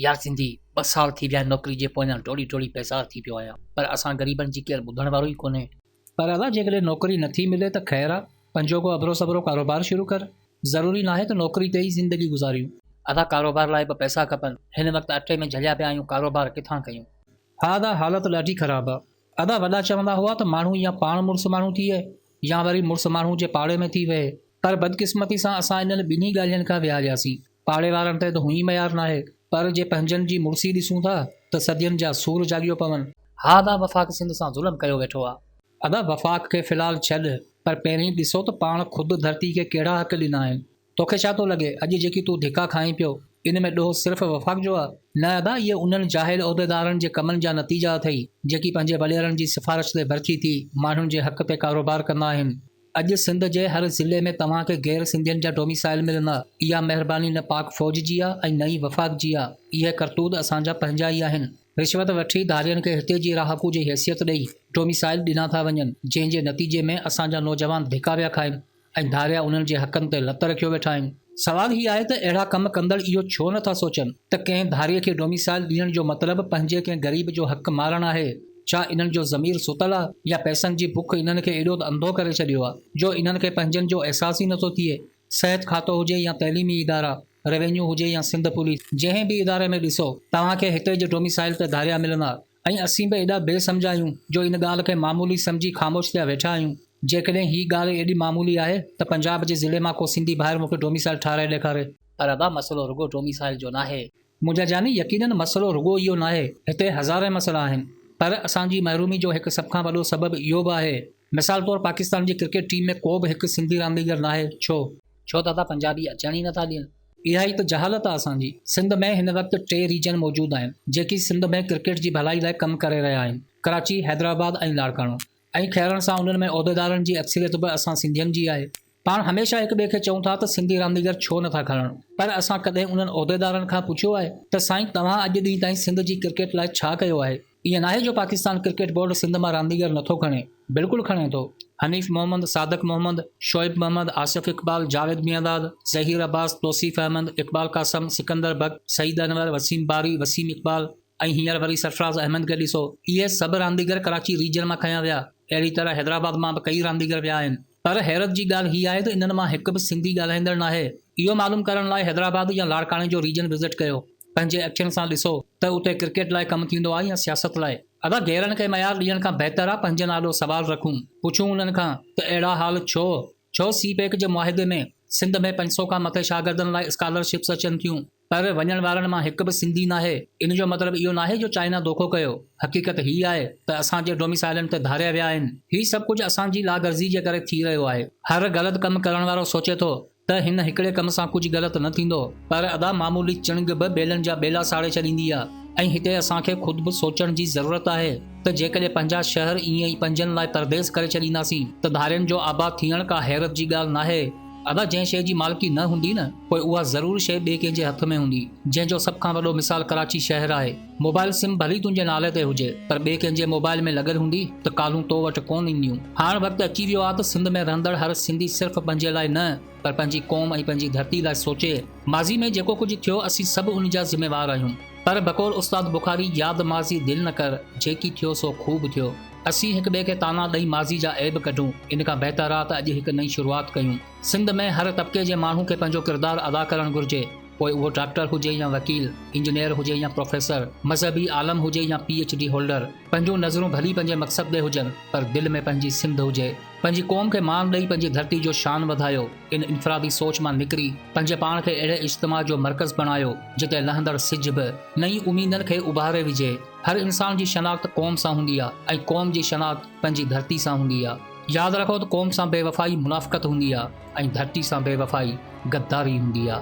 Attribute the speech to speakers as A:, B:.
A: يار سنڌي، ٻه سال ٿي ويا آهن نوڪري جي پويان ڊوڙي ڊوڙي بيزار ٿي پيو آهيان، پر اسان غريبن جي ڪير ٻڌڻ وارو ئي ڪونهي. پر ادا جيڪڏهن نوڪري نٿي ملي ته خير آ، پنهنجو ڪو اڀرو سڀرو ڪاروبار شروع ڪر. ضروري ناهي ته نوڪري تي ئي زندگي گذاريون. ادا ڪاروبار لاء به پئسا کپن، هن وقت اٽي ۾ جهليا پيا آهيون ڪاروبار ڪٿان ڪيون. ها ادا حالت ڏاڍي خراب آ. ادا وڏا چوندا هئا ته ماڻهو يا پاڻ مڙس ماڻهو ٿئي يا وري مڙس ماڻهو جي پاڙي ۾ ٿي ويهي. پر بدقسمتي سان اسان انهن ٻنهي ڳالهين کان ويهارياسين. پاڙي وارن تي ته هونئن ئي ميار ناهي، پر جي پنهنجن جي مڙسي ڏسون ٿا ته صدين جا سور جاڳيو پون. ها ادا وفاق سنڌ سان ظلم ڪيو ويٺو آ. ادا وفاق کي في الحال ڇڏ، پر پهرين ڏسو ته پاڻ خود ڌرتي کي ڪهڙا حق ڏنا آهن. توکي ڇا ٿو لڳي اڄ جيڪي تون ڌڪا کائين پيو ان ۾ ڏوهه صرف وفاق جو آ؟ نه ادا اهي انهن جاهل عهديدارن جي ڪمن جا نتيجا اٿئي جيڪي پنهنجي وڏيرن جي سفارش تي ڀرتي ٿي ماڻهن جي حق تي ڪاروبار ڪندا آهن. اڄ سنڌ جي هر ضلعي ۾ توهان کي غير سنڌين جا ڊوميسائل ملندا. اها مهرباني نه پاڪ فوج جي آ ۽ نه ئي وفاق جي آ. اهي ڪرتوت اسان جا پنهنجا ئي آهن. رشوت وٺي ڌارين کي هتي جي رهاڪو جي حيثيت ڏئي ڊوميسائل ڏنا ٿا وڃن، جنهن جي نتيجي ۾ اسان جا نوجوان ڌڪا پيا کائن ۽ ڌاريا انهن جي حقن تي لت رکيو ويٺا آهن. سوال هي آهي ته اهڙا ڪم ڪندڙ اهو ڇو نه ٿا سوچن ته ڪنهن ڌارئي کي ڊوميسائل ڏيڻ جو مطلب پنهنجي ڪنهن غريب جو حق مارڻ آهي؟ ڇا انهن جو ضمير ستل آ يا پئسن جي بک انهن کي ايڏو ته انڌو ڪري ڇڏيو آ جو انهن کي پنهنجن جو احساس ئي نٿو ٿئي؟ صحت کاتو هجي يا تعليمي ادارا، روينيو هجي يا سنڌ پوليس، جنهن به اداري ۾ ڏسو توهان کي هتي جي ڊوميسائل تي ڌاريا ملندا. ۽ اسين به ايڏا بي سمجهه آهيون جو ان ڳالهه کي معمولي سمجهي خاموش ٿيا ويٺا آهيون. جيڪڏهن هي ڳالهه ايڏي معمولي آهي ته پنجاب جي ضلعي مان ڪو سنڌي ڀائر مون کي ڊوميسائل ٺاهرائي ڏيکاري. پر ادا مسئلو رڳو ڊوميسائل جو ناهي. منهنجا جاني يقينن مسئلو رڳو اهو ناهي، هتي هزارين مسئلا آهن. پر اسان جي محرومي جو هڪ سڀ کان وڏو سبب اهو به آهي. مثال طور پاڪستان جي ڪرڪيٽ ٽيم ۾ ڪو به هڪ سنڌي رانديگر ناهي، ڇو؟ ڇو ته ادا پنجابي اچڻ ئي نٿا ڏين. اها ئي ته جهالت آ اسان جي. سنڌ ۾ هن وقت ٽي ريجن موجود آهن جيڪي سنڌ ۾ ڪرڪيٽ جي ڀلائي لاء ڪم ڪري رهيا آهن، ڪراچي، حيدرآباد ۽ لاڙڪاڻو. ۽ خيرن سان انهن ۾ عهديدارن جي اڪثريت به اسان سنڌين جي آهي. پاڻ هميشه هڪ ٻئي کي چئون ٿا ته سنڌي رانديگر ڇو نٿا کڻن پر اسان ڪڏهن انهن عهديدارن کان پڇيو آهي ته سائين توهان اڄ ڏينهن تائين سنڌ جي ڪرڪيٽ لاء ڇا ڪيو آهي؟ ائين ناهي جو پاڪستان ڪرڪيٽ بورڊ سنڌ مان رانديگر نٿو کڻي، بلڪل کڻي ٿو. حنيف محمد، صادق محمد، شعيب محمد، آصف اقبال، جاويد ميانداد، ظهير عباس، توصيف احمد، اقبال قاسم، سڪندر بگ، سعيد انور، وسيم باري، وسيم اقبال ۽ هينئر وري سرفراز احمد کي ڏسو. اهي سڀ رانديگر ڪراچي ريجن مان کنيا ويا. اهڙي طرح حيدرآباد مان به ڪئي رانديگر ويا آهن. پر حيرت جي ڳالهه هي آهي ته انهن مان هڪ به سنڌي ڳالهائيندڙ ناهي. اهو معلوم ڪرڻ لاء حيدرآباد يا لاڙڪاڻي جو ريجن وزٽ ڪيو. پنهنجي اکين سان ڏسو ته اتي ڪرڪيٽ لاء ڪم ٿيندو آهي يا سياست لاء. ادا غيرن کي ميار ڏيڻ کان بهتر آ پنهنجن آڏو سوال رکون. پڇون انهن کان ته اهڙا حال ڇو؟ ڇو سي پيڪ جي معاهدي ۾ سنڌ ۾ 500 کان مٿي شاگردن لاء اسڪالرشپس اچن ٿيون. پر وڃڻ وارن مان هڪ به سنڌي ناهي. ان جو مطلب اهو ناهي جو چائنا دوکو ڪيو. حقيقت هي آهي ته اسان جي ڊوميسائلن تي ڌاريا ويا آهن. هي سڀ ڪجهه اسان جي لاغرضي جي ڪري ٿي رهيو آهي. هر غلط ڪم ڪرڻ وارو سوچي ٿو ته هن هڪڙي ڪم سان ڪجهه غلط نه ٿيندو. پر ادا معمولي چڻنگ به ٻيلن جا ٻيلا ساڙي ڇڏيندي آ. ۽ هتي اسان کي خود به سوچڻ جي ضرورت آهي ته جيڪڏهن پنهنجا شهر ائين ئي پنهنجن لاء پرديس ڪري ڇڏينداسين ته ڌارين جو آباد ٿيڻ ڪا حيرت جي ڳالهه ناهي. ادا جنهن شيء جي مالڪي نه هوندي نه پوء اها ضرور شيء ٻئي ڪنهن جي هٿ ۾ هوندي جنهن جو سڀ کان وڏو مثال ڪراچي شهر آهي. موبائل سم ڀلي تنهنجي نالي تي هجي پر ٻئي ڪنهن جي موبائل ۾ لڳل هوندي ته ڪالون تو وٽ ڪونه اينديون. هاڻ وقت اچي ويو آهي ته سنڌ ۾ رهندڙ هر سنڌي صرف پنهنجي لاء نه پر پنهنجي قوم ۽ پنهنجي ڌرتي لاء سوچي. ماضي ۾ جيڪو ڪجهه ٿيو اسين سڀ ان جا ذميوار آهيون پر بقول استاد بخاري ياد ماضي دل نه ڪر جيڪي ٿيو سو خوب ٿيو. اسين هڪ ٻئي کي طعنا ڏئي ماضي جا عيب ڪڍون، ان کان بهتر آ ته اڄ هڪ نئين شروعات ڪيون. سنڌ ۾ هر طبقي جي ماڻهو کي پنهنجو ڪردار ادا ڪرڻ گهرجي، پوء اهو ڊاڪٽر هجي يا وڪيل، انجنيئر هجي يا پروفيسر، مذهبي عالم هجي يا پي ايڇ ڊي هولڊر. پنهنجون نظرون ڀلي پنهنجي مقصد ڏي هجن، پر دل ۾ پنهنجي سنڌ هجي. پنهنجي قوم کي مان ڏئي پنهنجي ڌرتي جو شان وڌايو. ان انفرادي سوچ مان نڪري پنهنجي پاڻ کي اهڙي اجتماع جو مرڪز بڻايو، جتي لهندڙ سج به نئين اميدن کي اڀاري وجهي. هر انسان جي شناخت قوم سان هوندي آ ۽ قوم جي شناخت پنهنجي ڌرتي سان هوندي آ. ياد رکو ته قوم سان بي وفائي منافقت هوندي آ ۽ ڌرتي سان بي وفائي غداري هوندي آ.